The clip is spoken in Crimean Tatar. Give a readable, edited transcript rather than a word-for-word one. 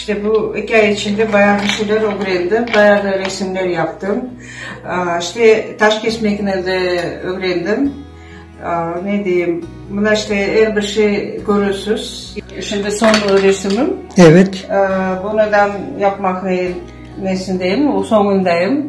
İşte bu eki ay içinde bayağı bir şeyler ögrendim, bayağı da resimler yaptım. İşte taş kesmekni de ögrendim. Ne deyim, mına işte er bir şey köresiz. Şimdi soñ resimim. Evet. Bunı da yapmaq nesindeyim, soñundayım.